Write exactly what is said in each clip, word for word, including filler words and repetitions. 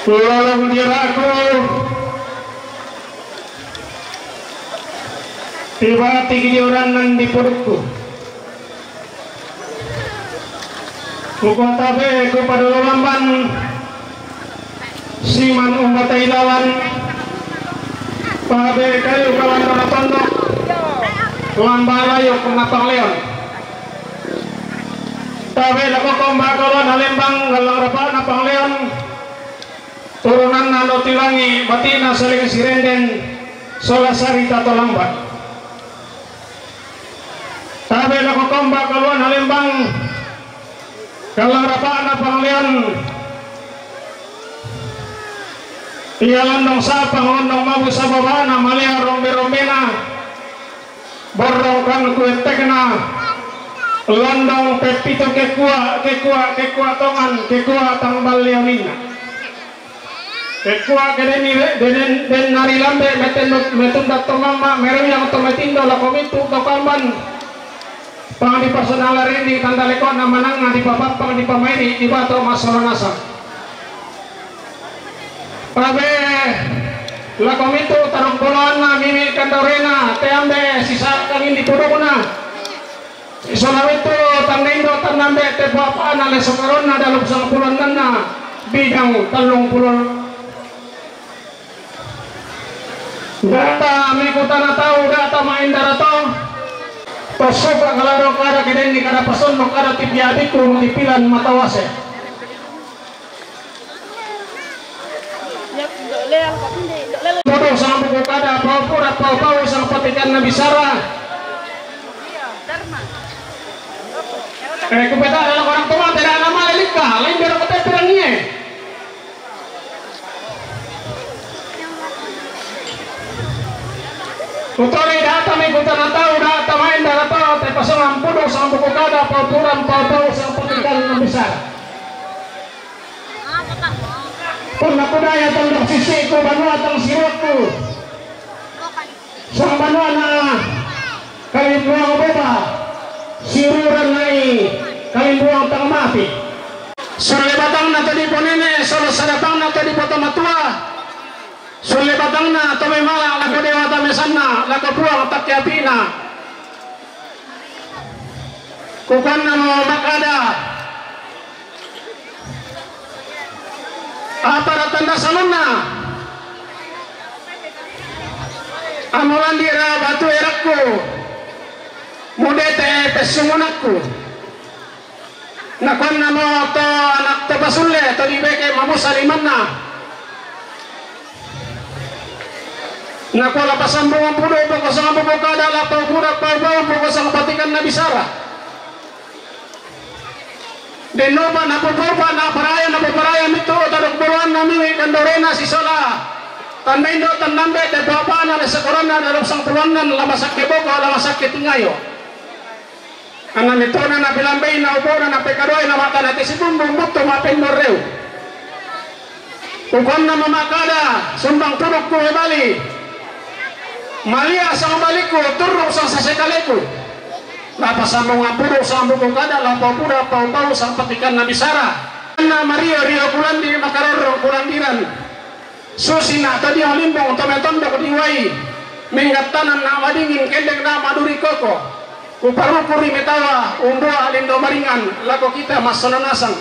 Lalang diraku, tiba tigi diorannan di pudukku. Kukua tabe ku padololamban, siman umbatai lawan, pabe kayu kawan na tondok, lamba layuk na pangleon. Tabe lako komba kaluan halembang, galang rapa na pangleon, turunanna Lotilangi, batina Saling Sirenden, sola sarita to lamba. Tabe lako komba kaluan halembang, galang rapa na pangleon, ia londong sapang, londong mabu sababana, malea rombe-rombena, borrong kan kuettekna, londong peppitu kekua, kekua, kekua tongan, kekua tang ballioninna. Kekua ke den, den, den narilambe, metendo-, metunda to mamma, mereang to metindo lako mitu to kamban. Pang dipasonala rindi tanda lekona mananga dipapappang dipamairi dibato masola nasang. Pabe lako mitu tarong boloanna mimi kandorena teambe sisakangin di pudukna. Isola itu tanda indo tanda mbe te bapana le sokaronna dalam sangpuluh enam bidang tallung puluh. Data mekutana tau data main darato. Pasuka kalaro kada keden di kada pasonno kada tipi adiku tipilan matawase. Puduk sang buku kada pau pura pau pau sang patikan nabi sara. Eh, kupeta adalah orang tua tidak nama lelika lain biar kata pirang nie. Kutore data me kutana tau data main data tau te pasongan puduk sang buku kada pau pura pau pau sang patikan nabi sara. Punna kudaya tondok sisiku banua tang siroku. Sang banua na kalimbuang boba siruran nai kalimbuang tang mati. Sulle batangna to diponene solo sadatangna to dipoto matua. Sulle batangna to memala lako dewata mesanna lako puang takke apina. Kukuannamo makkada, apa ratanda salunna? Amolandira batu erakku, mudete pessumunakku. Nakuannamo to anak to pasulle to dibeke mamusa limanna. Nakua la pasambungang pudu pokosang buku kada la pau puda pau bau pokosang patikan nabi sara. Dennopa napopopa naparaya napoparaya mittu tadok boloanna miwi kandorena sisola. Tanda indo tanda mbe de papana de sekoranna dalam sangpuluannan lama sakke boko lama sakke tingayo. Anna mitona napilambei na obona napekadoi na matana tisitumbu buttu mapenno reu. Kukonna mamakada sumbang pudukku mebali. Malia sang balikku turru sang sasekaleku. Lapa sambung ampuru sang buku kada lapa puda pau-pau sang patikan nabi sara. Anna mario-rio kulandi makarorrong kulandiran. Susi na to dio limbung to metondok di wai. Minggattanan na madingin kendek na maduri koko. Kuparukuri metawa umbua lindo maringan lako kita massona nasang.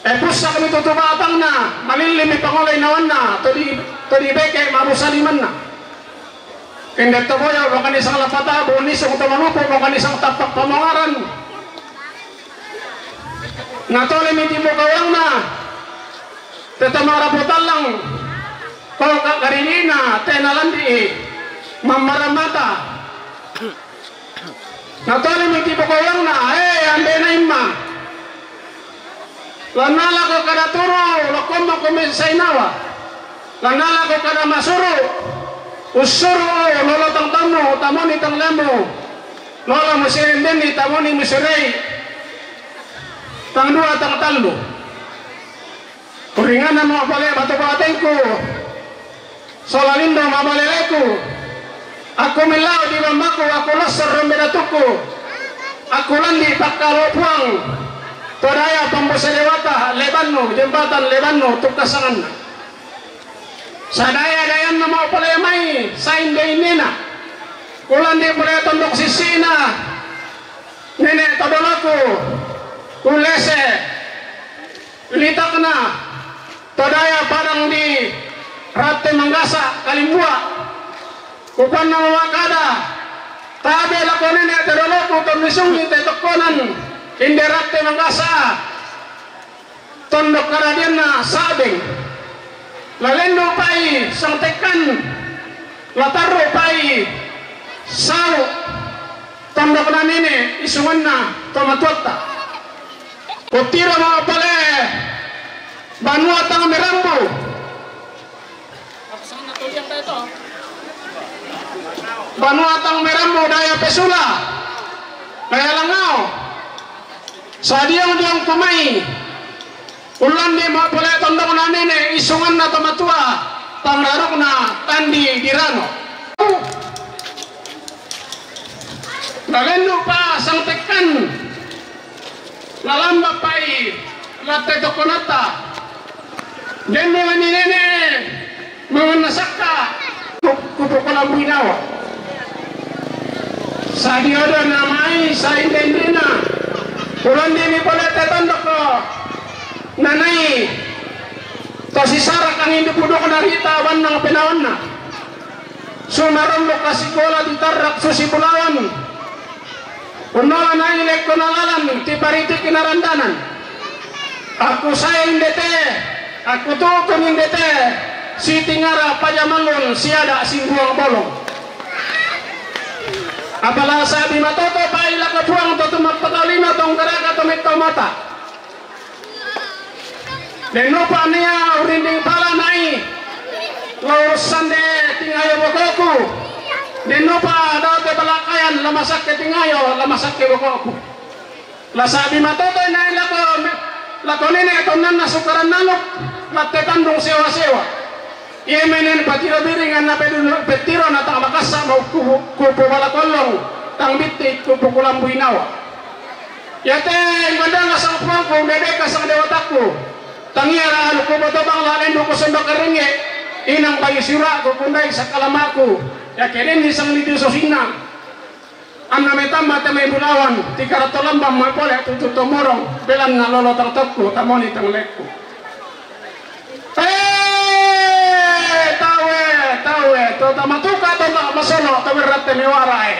E pussakmi tutu batangna, malillimi pangolai nawanna, to di, to dibeke mabusa limanna. Kende to boyo mokani sang lapatabu, nisung to malupu mokani sang tappak pamongaran. Natolemi tipu kawangna, te to marapu tallang, ko karinina, te nalandi'i, mammaramata. Natolimi ti pokoyongna, eh, ambena imma. Lanalako kada turu, lokkomma komi sainawa. Lanalako kada masuru, ussuru, lolo tang tammu, tamoni tang lemmu. Lolo musirendenni, tamoni musirei. Tang dua, tang tallu. Kuringanna mabale batu batengku, sola lindo mabaleleku. Aku millau di bambaku, aku lossor rombe datukku. Aku landi pakkalo puang. To daya pambuse dewata Lebannu, jembatan Lebannu, tukkasanganna. Sadaya-dayanna ma'pole mai sainde-indena. Ulandi pole tondok sisina nene to doloku, ulese litakna to daya padang di Ratte Manggasa Kalimbua. Kupanna makkada, tabe lako nene to doloku to misungi te tokkonan inde Ratte Manggasa. Tondok karadianna Sabeng. La lendu pai Sangtekkan, la tarru pai Sau, tondok nanene isunganna to matuatta. Kuttiro ma'pole banua tang merambu. Banua tang merambu daya pesula, daya langau. Sadiang-diang kumai, ulandi ma'pole tondok nanene isunganna to matua, pangrarukna tandi dirano. La lendu pa Sangtekkan, la lamba pai latte tokkonatta. Denni mani nene manganna sakka, ku-, kupokalambui nawa. Sadiodo namai sainde-indena. Ulandi mi pole te tondok ko nanai to sisara kangin dipuduk narita bannang penawanna. Sumarombo kasikola ditarrak susi bulawan. Unnola nailekko nalalan tiparitiki narandanan. Aku sae indete, aku tukun indete, sitingara pajamangun siada simbuang bolong. Apala sabi matoto pai lako puang to tumappatau lima tongkaraka to metto mata. Dennupa nia urinding pala nai, lao sande tingayo bokoku. Dennupa dao te balakayan, lamasakke tingayo, lamasakke bokoku. La sabi matoto nai lako, lako nene tonnanna sukaran nanuk, latte tandung sewa-sewa. Iye menen patiro biring anna pettiro na tang makassa mau kupu, kupu bala kollong, tang bitti kupu kulambui nawa. Yate ngandanga sang puangku, dede kasang dewatakku. Tangiara alu kuboto bang la lendu ku sendok keringe, inang bayu sira'ku kundai sakkalamaku. Yake denni sang lidu sosinna. Anna metamba te mai bulawan, tikarato lambang mai pole tutu tomorong, belanna lolo tang tokku, tamoni tang lekku. Eh, tawe, tawe, to tamatuka to tak masono, to berratte mewarae.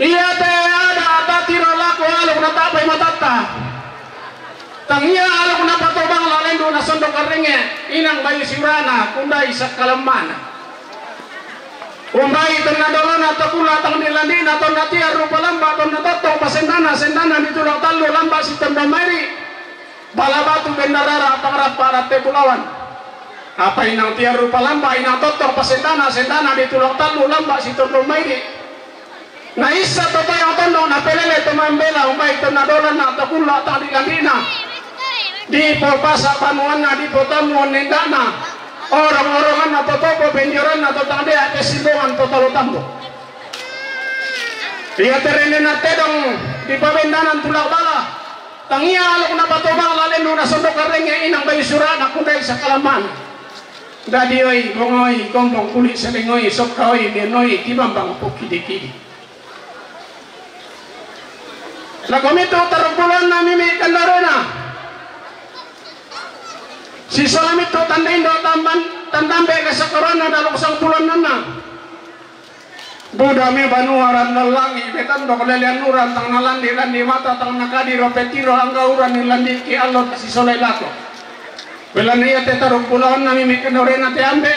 Iya te ada tatiro lako aluk natapai matatta. Tangia aluk napatobang la lendu na sondok arenge, inang bayu siurana, kundai sakkalemmana. Umbai tonna dolona tokula tang dilandina tonna tiar rupa lamba tonna tottong pasendana sendana ditulak tallu lamba sitondo mairi. Bala batu bendarara pangrappa ratte bulawan. Apa inang tiar rupa lamba inang tottong pasendana sendana ditulak tallu lamba sitondo mairi. Naissa to toyang tondong napelele to mambela umbai tonna dolana tokula tang dilandina. Dipo pasa banuanna dipo tammuan nendana. Orang-oranganna to topo penjoranna to tang dea kesimbongan to talo tambo. Iya terene na tedong dipabendanan tulak bala. Tangia aluk napatobang la lendu na sondok arenge inang bayu surana kundai sakalaman. Dadi oi, bongoi, kombong kuli selengoi, sokka oi, nenoi, tibambang pukidi-kidi. Lako mitu taruk bulanna mimi kandarena. Sisola mitu tanda indo tamban, tandambe kasakorona daluk sang bulanna. Buda me banua randallangi, me tandok lelean uran tang nalandi-landi mata tang nakadi rope tiro angga uran nilandi ki allo tasisolai lako. Belani iya te taruk bulawanna mimi kenorena te ambe.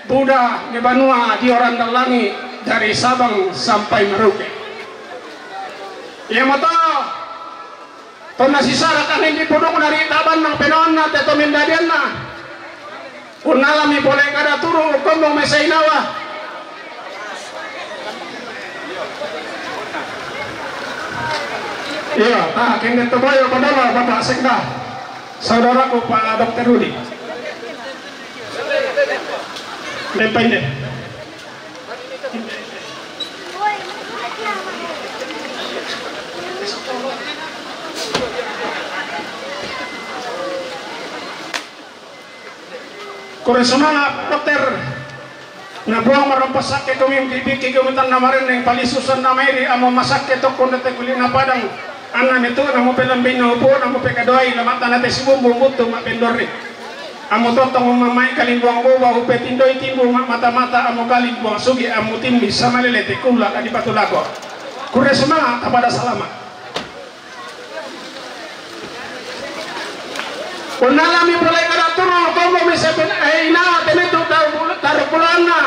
Buda me banua dio randallangi dari Sabang sampai Merauke. Iya mata Tonna sisara kangin dipudukna ri tabannang penawanna te tomendadianna. Unnalami pole kada turu ukkombong mesainawa. Iya, ah, kende tobayo padala Bapak Sekda. Saudaraku Pak Dokter Rudi. Depende. Kore sumanga' dokter. Na Puang marampa sakke' kumin kibiki kumitan na marenneng palisusan na mairi' amo masakke' tokkon dete kuli'na padang. Anna metu'na mupelambinna upu'na mupekaduai la matana te sibumbu muttu ma'pendorri. Amo tottong mammai kalimbuang boba upetindoi timbu ma'mata-mata amo kalimbuang sugi' amo timbi samalele te kulla' la dipatulako. Kure sumanga' tapada salama'. Unnalami pole kada turu tombo mi sepen, eh, ina tenetu taru bulanna.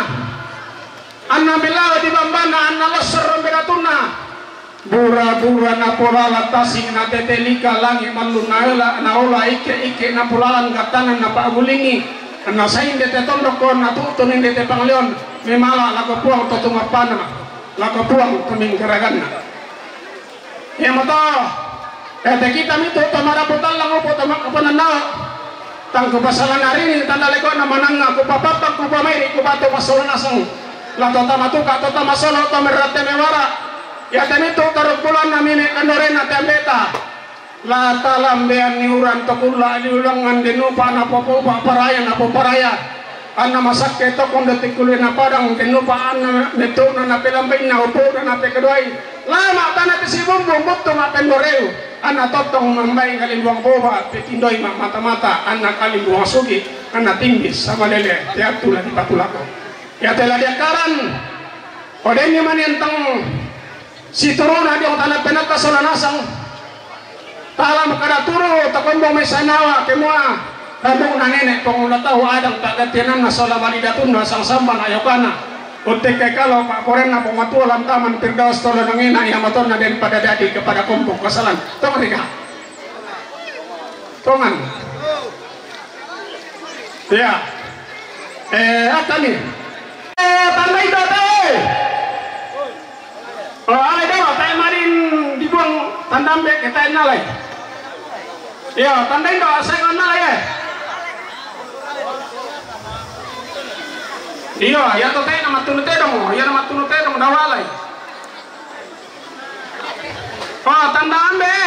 Anna melao di bambana anna lossor rombe datunna. Bura-bura napolala tasing natetelika langi' mallunnaela naola ikke-ikke napolalan gattanan napa'gulingi. Anna sainde te tondokko natu'tun inde te panglion memala lako Puang to tumappana lako Puang to mingkaraganna. Iamoto, eh, te kita mitu' to marapu tallang upu' to makkaponannao. Tang kupasalan arini tanda leko'na manangnga kupapappang kupamairi' kubatu massola nasang. La to tamatuka to tamasolo to merratte mewara. Iate mitu' taruk bulanna mimi' kandorena te ambeta. La talambeanni uran to kulla' liulangngan dennupa napopopa paraya napoparaya. Anna masakke' tokkon dete kuli'na padang dennupa anna mettu'na napelambainna upu'na napekaduai. Lama' tana te sibumbu muttu ma'pendoreu. Anna tottong mambai kalimbuang boba petindoi ma'mata-mata anna kalimbuang sugi' anna timbi samalele teattu la dipatulako. Iate la diakkaran odenni manentang Situruna diong tana penatta sola nasang. Tala makada turu takombong mai sanawa kemua. Kamu na nene' pangula tau adang pa'gattiananna sola bali datunna sang sambana yokana. Uttekkai kalo pa'porenna Puang Matua lantaman Firdaus tolo nangena iamatonna den pada dadi kepada kompong kasalan. Tong rika. Tongan. Iya. Eh, akani. Eh, tandai data, eh. Oh, alai dolo, tae' madin dibuang tandambe ke tae' nalai. Iyo, tandai do, asai nalai, eh. Iyo, iya to tae' na mattunu tedong, iya na mattunu tedong dawalai. Oh, tandambe.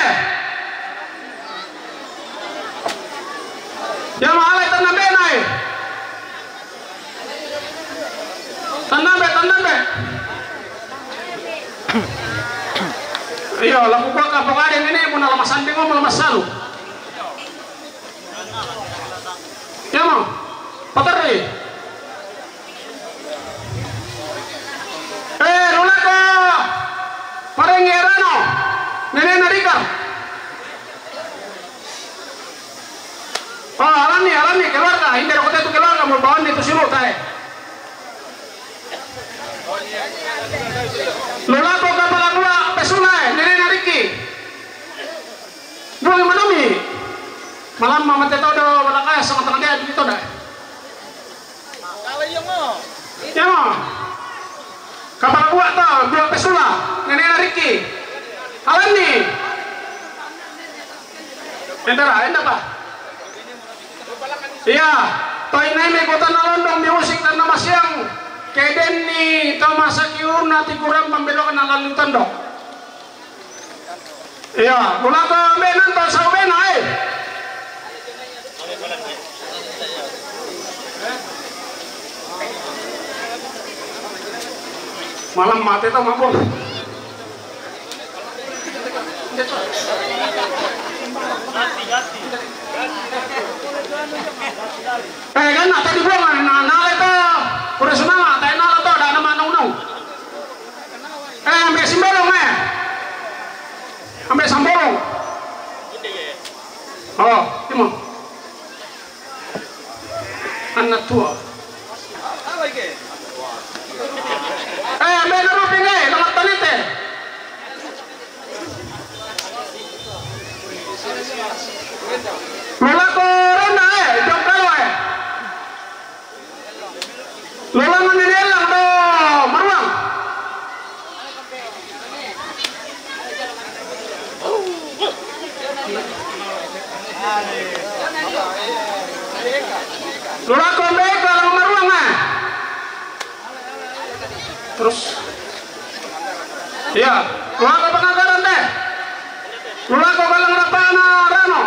Iya mo alai tandambe nai. Tandambe, tandambe. Iyo, laku kuaka pokade nene mo na lamasande mo lamassalu. Iya mo. Paterri. Eh, nulako. Parengngi erano. Nenena Rikar. Oh, alani, alani, keluarga. Inde roko tetu keluarga, mo bawanni tu silu tae. Lulako kapala bua pesulae, nenena Riki. Buang manomi. Malamma mate todo, walakaya sama tengah dia, gitu dah. Iya mo. Kapala bua to, bua pesula, nenena Riki. Alanni. Endara, enda pa. Iya, toi nai me kota na londong mi usik dan na masiang. Kedenni to masaki urna ti kurang pambelokan na lalu tondok. Iya, mulako ambe' nanta saubena, eh. Malam mate to mabok. Eh, kan na tadi buang na nale to. Pura sumanga' tae' nale to, da' na manung-nung. Eh, ambe' simbolong, eh. Ambe' sambolong. Oh, imo. Anna tua. Eh, ambe' na ruping, eh, na mattanete. Mulako ronda, eh, jongkalo, eh. Lolangan ini elang do maruang. Lulako mbeka lang maruang, ah. Terus. Iya, lulako pangagaran deh. Lulako galang rapana rano.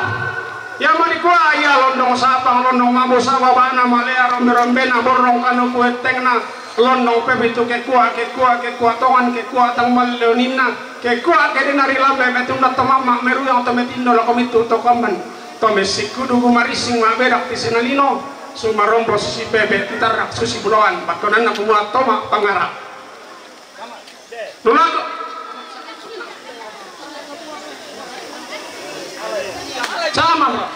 Iya mani kua iya londong sapang, londong mabo sawa bana malea rombe-rombena borrong kanu kuettengna, londong pepitu kekua, kekua, kekua tongan, kekua tang malleoninna, kekua kedena ri lambe metunda to mamma meruyang to metindo lako mitu to komben, to messikku dugu marissing mabedak ti sinalino, sumarombo susi pepe titarrak susi buloan, bakkonanna kumua toma pangara. Nulako. Sama.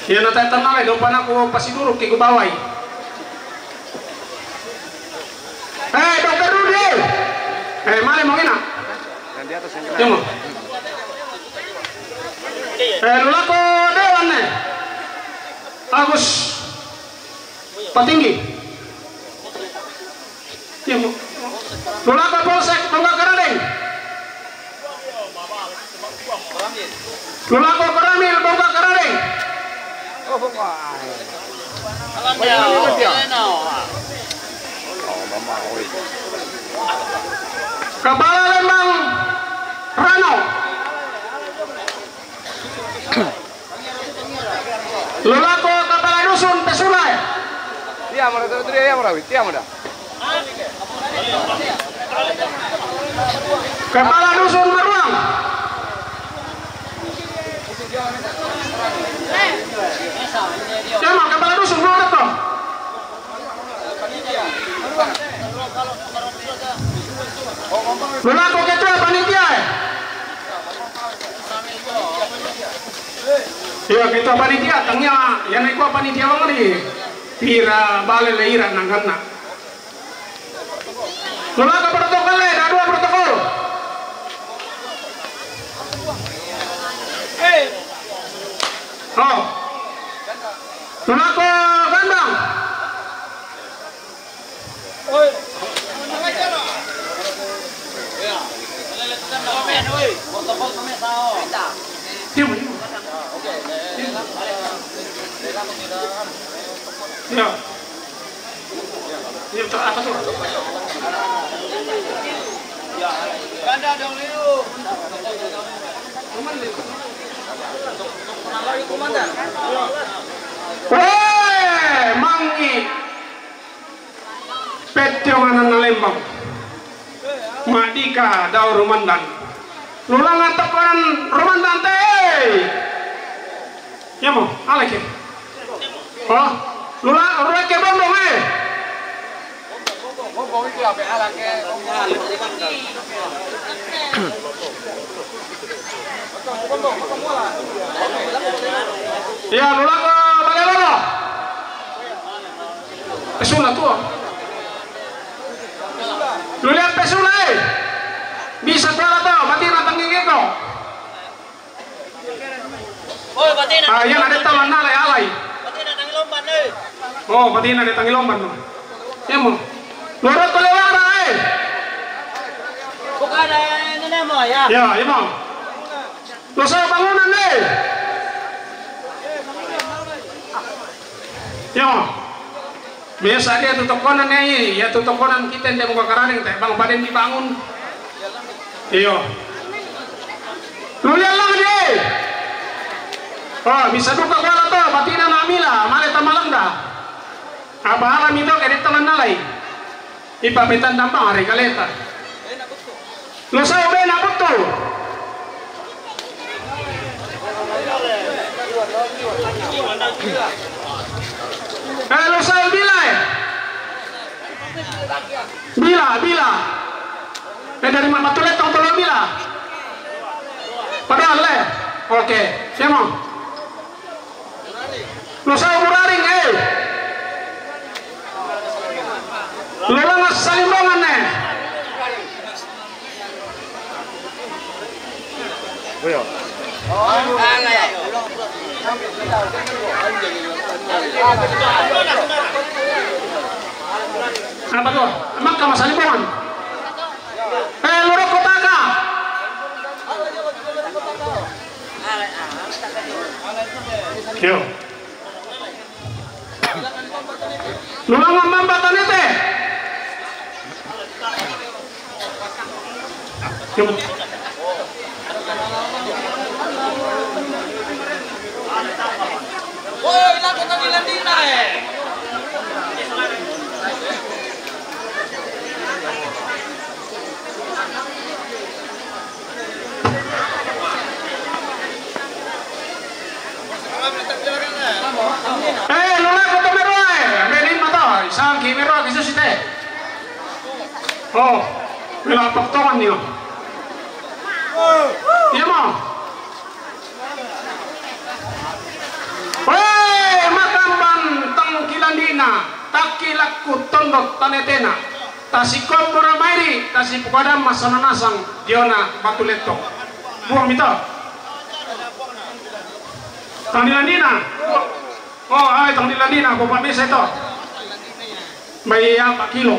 Iya na tae tannalai, dopana ku pasiduruk ki ku bawai. Eh, dokter Rudi. Eh, male mau ngena. Yang di atas yang kena. Iya, mau. Eh, lulako dewan ne. Agus Patinggi. Iya, mau. Lulako Polsek Bongka Karadeng. Lulako Koramil Bongka Karadeng. Kepala Lembang Rano. Lulako kepala dusun Pesulae. Iya, mara, iya, mara, iya, mara. Kepala dusun Maruang. Iya, mara, kepala dusun Maruang. Lulako ketua panitia, eh. Iya, ketua panitia, tangnya, ya naik gua panitia banget nih. Pira bale le ira nangkanna. Lulako protokol, eh, ada dua protokol. Oh. Lulako gandang. Ya. Ya, apa tuh? Weh, mangi. Pettiong ananna Lembang. Madika dao Rumandan. Lulanga tokkonan Rumandan te. Yamo, alake. Oh, lula, lula ke bombong, eh. Iya, lulako bale lolo. Pesula tuo. Lulia pesula, eh. Bisa kuala to, batina tangingeko. Oh, batina. Ah, iya, ada taman nalai alai. Batina tangilomban, eh. Oh, batina ada tangilomban, no. Iya, mo. Lurut ko lewat, eh. Bukan, eh, ini, mo, ya. Ya, iya, mo. Lo sa bangunan, eh. Iya, mo. Biasa dia tu tokonan, eh, ya tu tokonan kita yang mau karaneng teh, bang, badan dibangun. Iyo. Lu lihat lah dia. Oh, bisa duka kuala to, batina namila, male tamalanda. Apa alam itu kayak di telan nalai. Ipa betan dampang hari kaleta. Lo sau bena betul. Eh, lo sau bila, eh. Bila, bila. Eh, dari mana tuh letong tolong bila. Padahal, eh. Oke, siapa? Lo sau muraring, eh. Lo langas salimbongan, eh. Uyo. Apa tuh? Emang kamu salimbongan? Eh, luruk kotaka. Yo. Lulanga mamba tanete. Eh, lula ko to meroa, eh. Ambil lima to. Isang ki meroa ki susite. Oh, mela paktongan nio. Iya mo. Weh, makamban tangkilandina, takilakku tondot tanetena. Tasi kombo ramairi, tasi pukadam masana nasang, diona batu leto. Buang mito. Tangkilandina. Oh, ai, tangkilandina, bapak bisa itu. Bai apa kilo.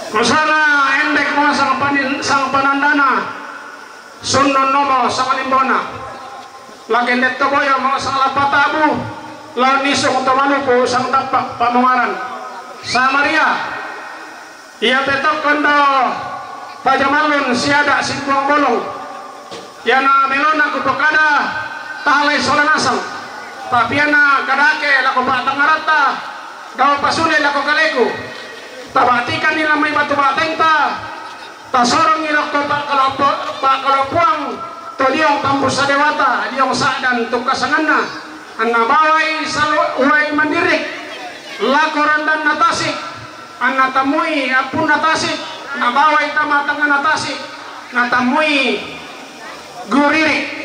Kosana endek mo sang panin-, sang panandana. Sunnon nomo sang limbona. Lagi nde to boyo mo sang lapatabu. Laon nisung to malupu sang tapak pamongaran. Samaria. Ia pe tokkon do pajamallun siada simbuang bolong. Ia na melona kupokada talai sola nasang. Tapi ia na kadake lako pa'tangaratta, dao pasule lako kaleku. Tabatikan ni lamai batu batenta, tasorongi lako pa'kalompo-, pa'kalompoang to diong tambusa dewata, diong sa'dan tukka sanganna. Anna bawai salu-, uai mandirik lako randanna tasik. Anna tammui appunna tasik, nabawai tama tangngana tasik, natammui guririk.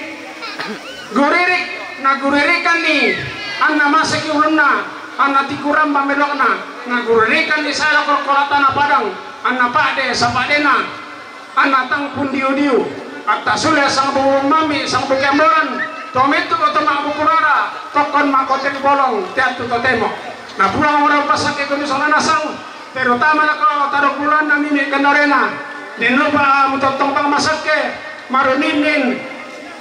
Guririk, naguririkanni anna maseki ulunna, anna tikuramba melokna, naguririkanni sae lako kolatana padang, anna pa'de sapa'dena. Anna tang pundiu-diu, attasule sang bu mami, sang bu kemboran, to mettu oto ma'buku rara, tokkon ma'botek bolong, teattu totemo. Na puang ora pasakke kuni sola nasang, terutama lako taro bulanna mimi kendorena, ninnupa mutottong pang masakke, marunimin,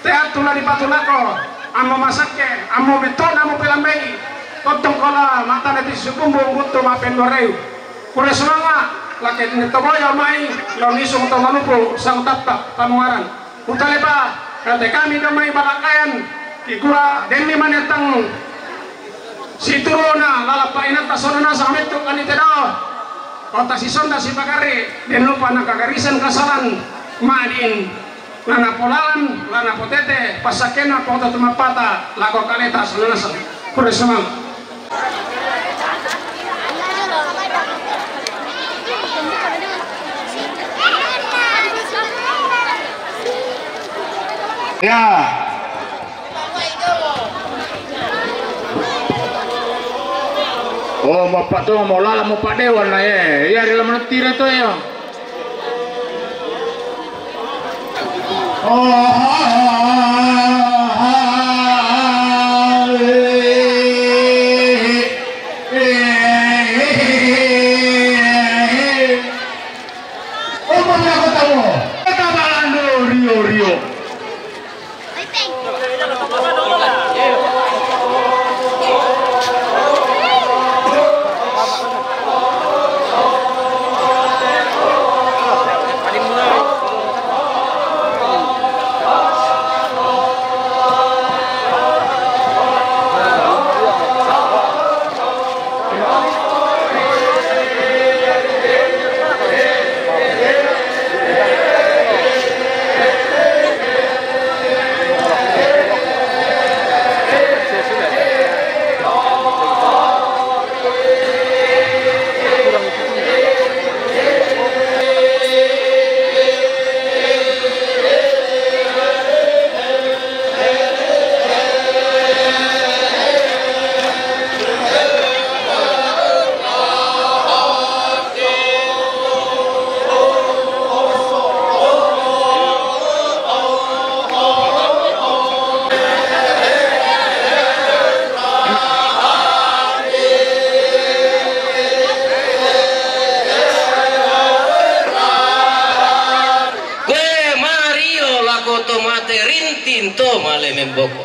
teattu la dipatu lako, ammo masakke, ammo mettona mu pelambai, tottong kola matana ti subumbu buttu ma'pendoreu. Kure sumanga, lake ne to boyo mai, lao nisung to malupu, sang tatta, pamuaran. Utalepa, kate kami do mai balakayan, kikura, denni manetang, situruna, lalapa inata sonana, sang mettu kanite do. Kota sisonda sipagari, dennupa nakagarisan kasalan, madin. Lana polalan, lana potete, passakkena poto tumappata, lako kaleta sanasang. Kure sumang. Ya. Oh, mau Pak Tua, mau lalang, mau Pak Dewan lah, ya. Ya, di dalam nanti itu, ya. Rio, Rio. Koe mario lako to mate rinting to male memboko.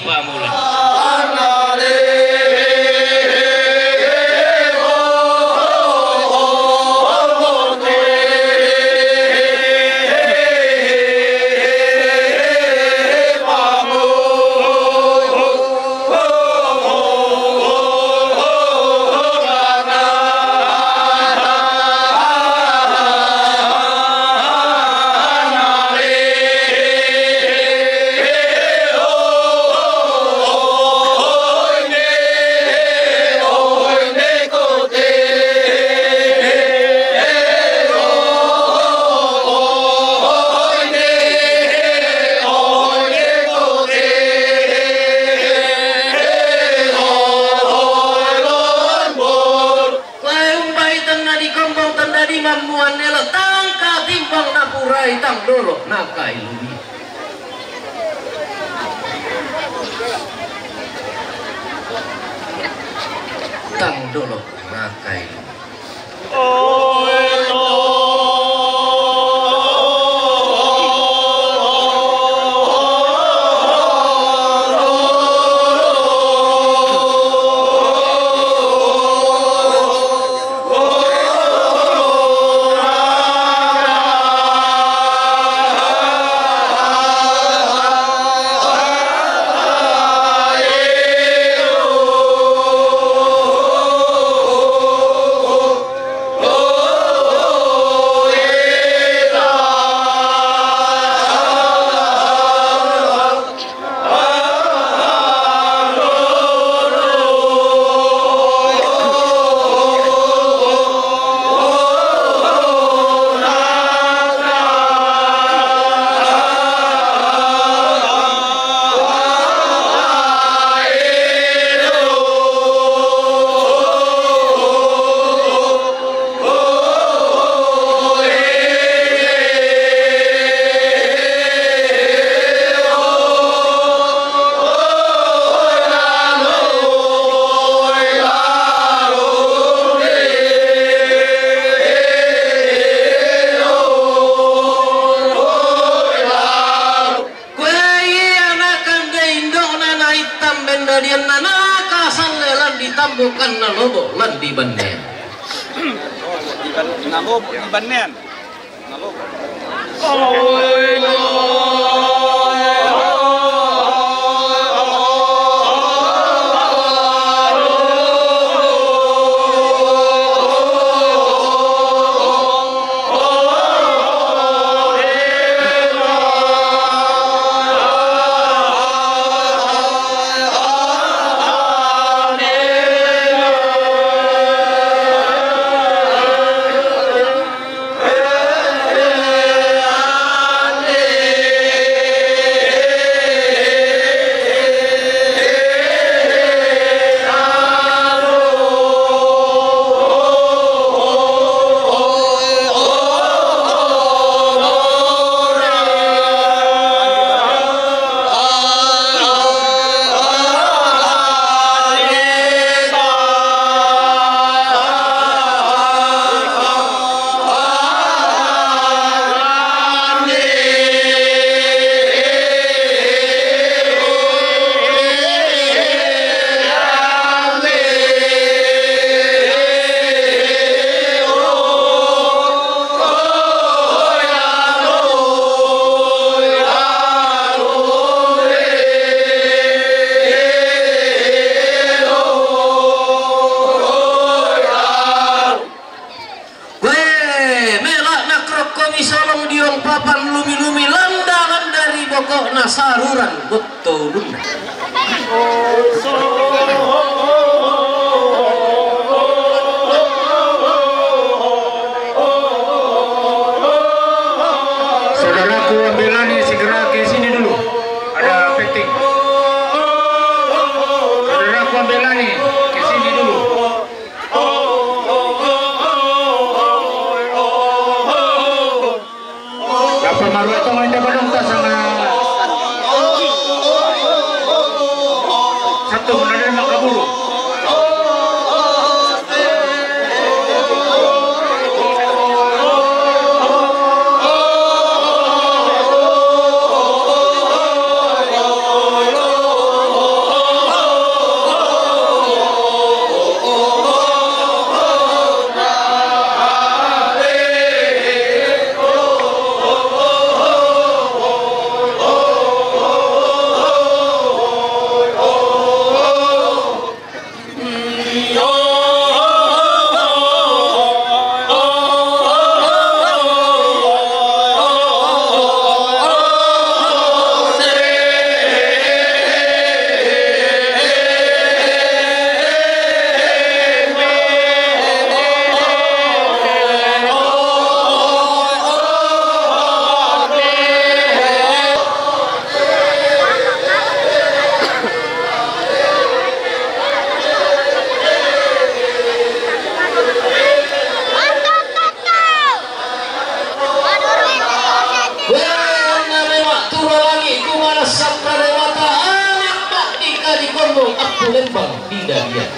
Pamulan. Lae umbai tang na di kombong tang dadi mammuan nelo tang katimbang na purai tang dolo na kailuni. Tang dolo na kailuni. Kue ia na kande indona na ittam bendadianna na kasalle lan di tambukanna lobo lan di bannean. Di ban-, na lobo di bannean. Na lobo. Weh, mela nakrokkomi solong diong papan lumi-lumi landa-landa ri bokokna saruran botto ulunna. Saudaraku Ambelani, segera ke sini dulu. Ada petik. Saudaraku Ambelani, ke sini dulu. Apa maruwa tongeng de' padong tasanga satu menadai makaburu. Bang Pidadian.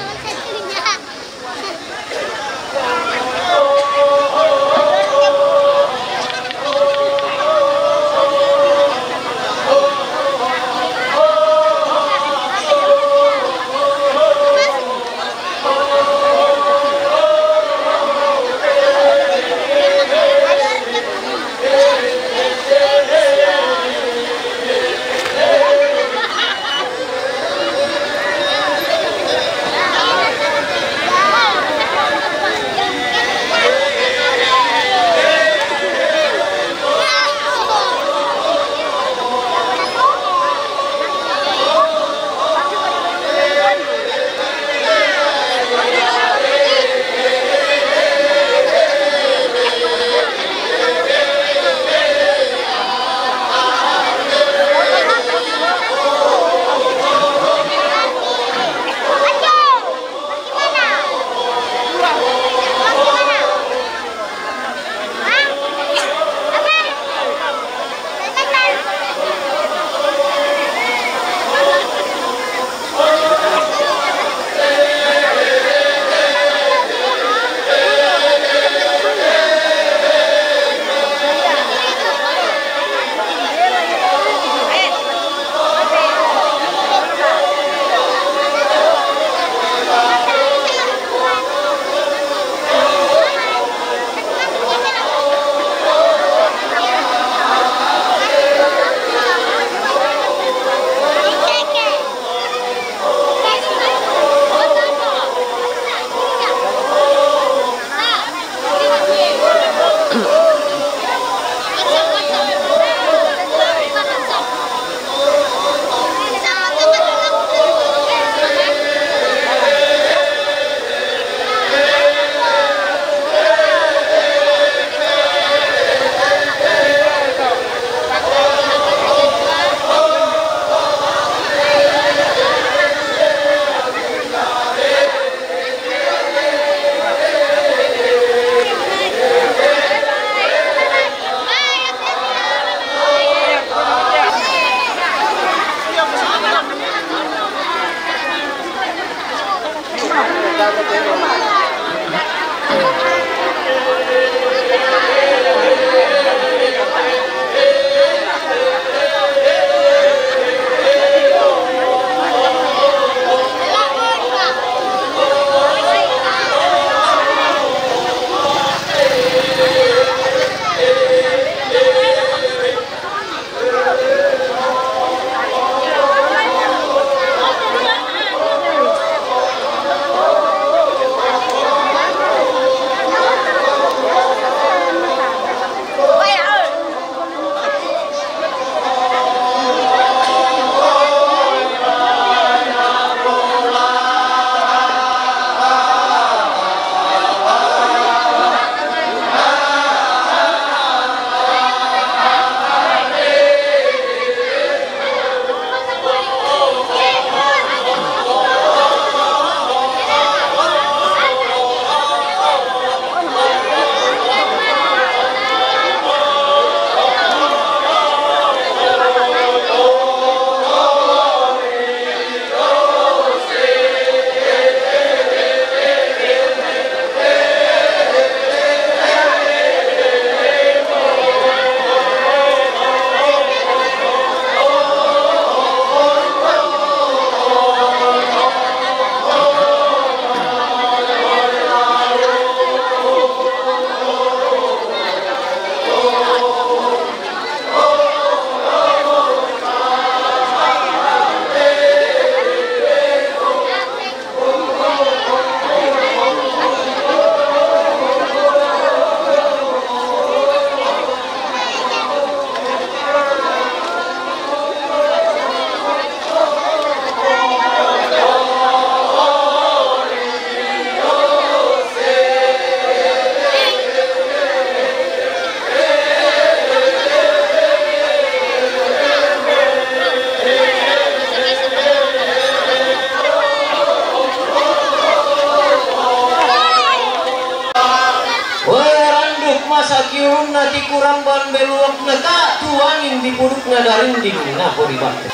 Weranduk masa kiurunna ti kuramban beluakna ka tuangin di pudukna darinding napo di bante.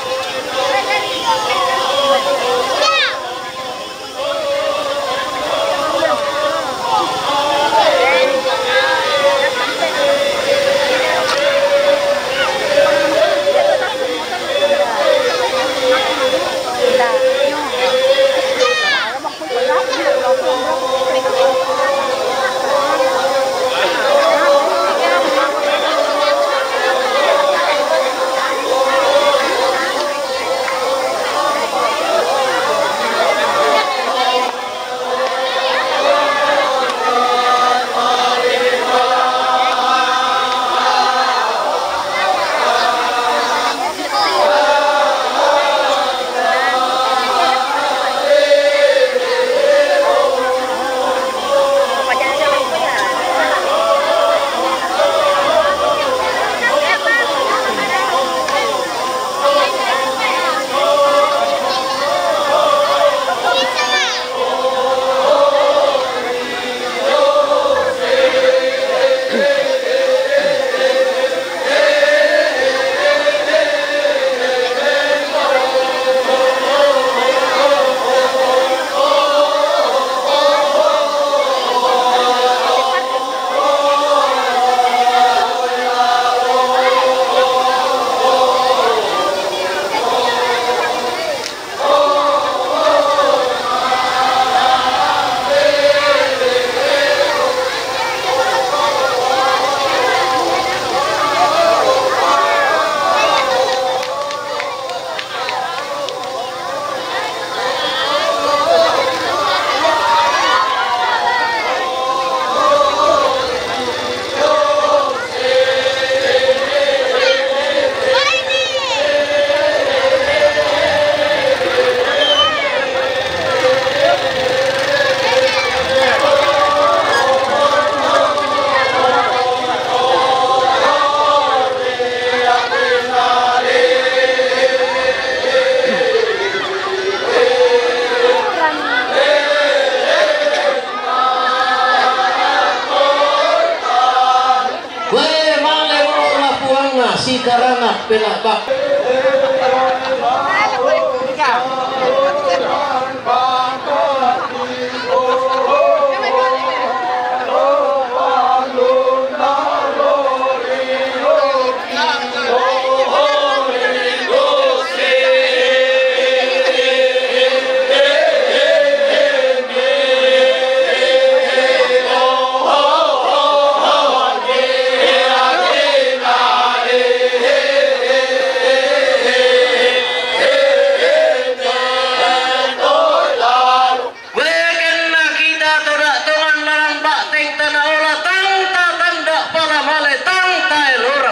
Wekenna kita toda tongan nalang ba'teng tana ola, tang tatanda pala male, tang taelora.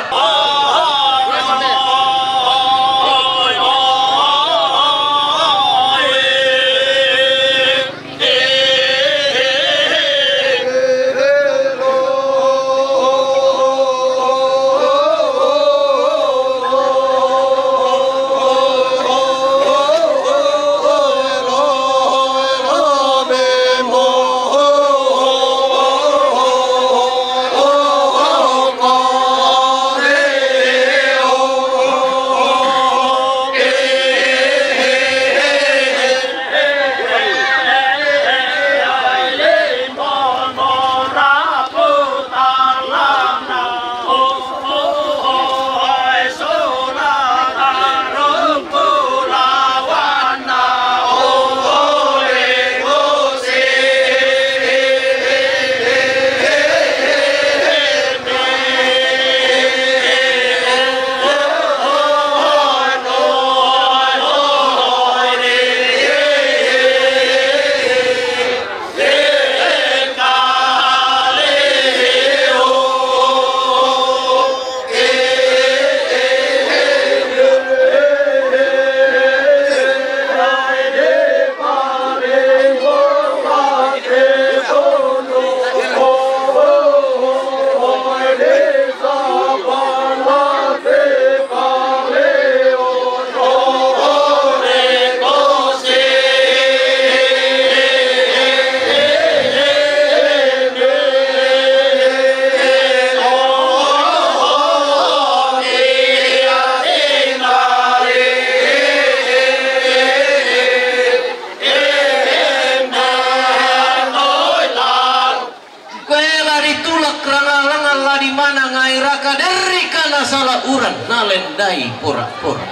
Koe la ditulak rangalangan la dimana ngai raka, derrika nasala uran nalendai pora-pora.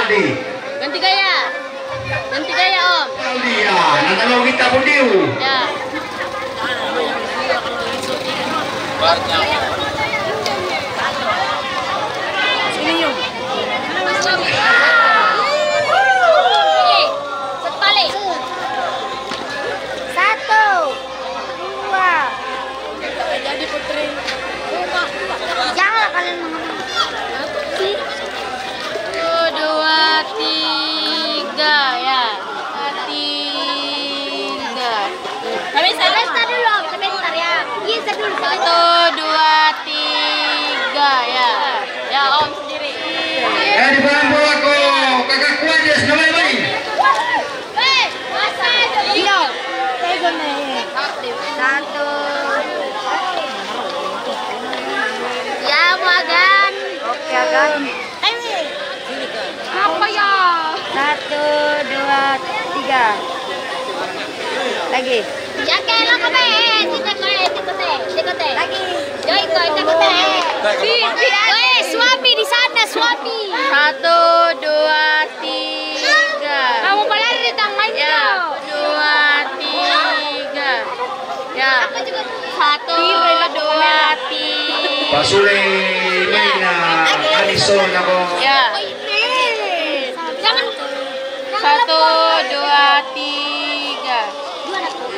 Ganti gaya. Ganti gaya, Om. Iya, nanti kita pun diu. Ya. Sini, yuk. Oke, satu kali. Satu, dua. Jadi, Putri. Janganlah kalian mengamankan. Satu, dua, tiga, ya. Tiga. Sebentar dulu, sebentar ya. Iya, sebentar dulu. Satu, dua, tiga, ya. Ya, Om sendiri. Ya, di bawah, bawah, kok. Kakak kuat, ya, senamai, mai. Iya. Satu. Ya, Magan. Oke, Agan. Apa ya? Satu, dua, tiga. Lagi. Ya, kayak lo kemeh. Sini, kemeh. Sini, kemeh. Sini, kemeh. Lagi. Yo, ikut, ikut, kemeh. Weh, suami di sana, suami. Satu, dua, tiga. Kamu berlari di tangan. Ya, dua, tiga. Ya. Satu, dua, tiga. Pasule, maina, Alison, ako. Ya. Jangan. Satu, dua, tiga.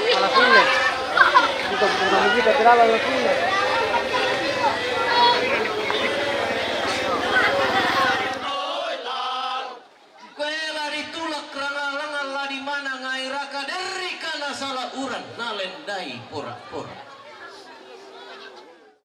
Ala kulit. Kita bukan manusia, kita ala kulit. Koe la ditulak ranga-ranga la di mana ngai raka derri kana sala uran nalen dai pora-pora.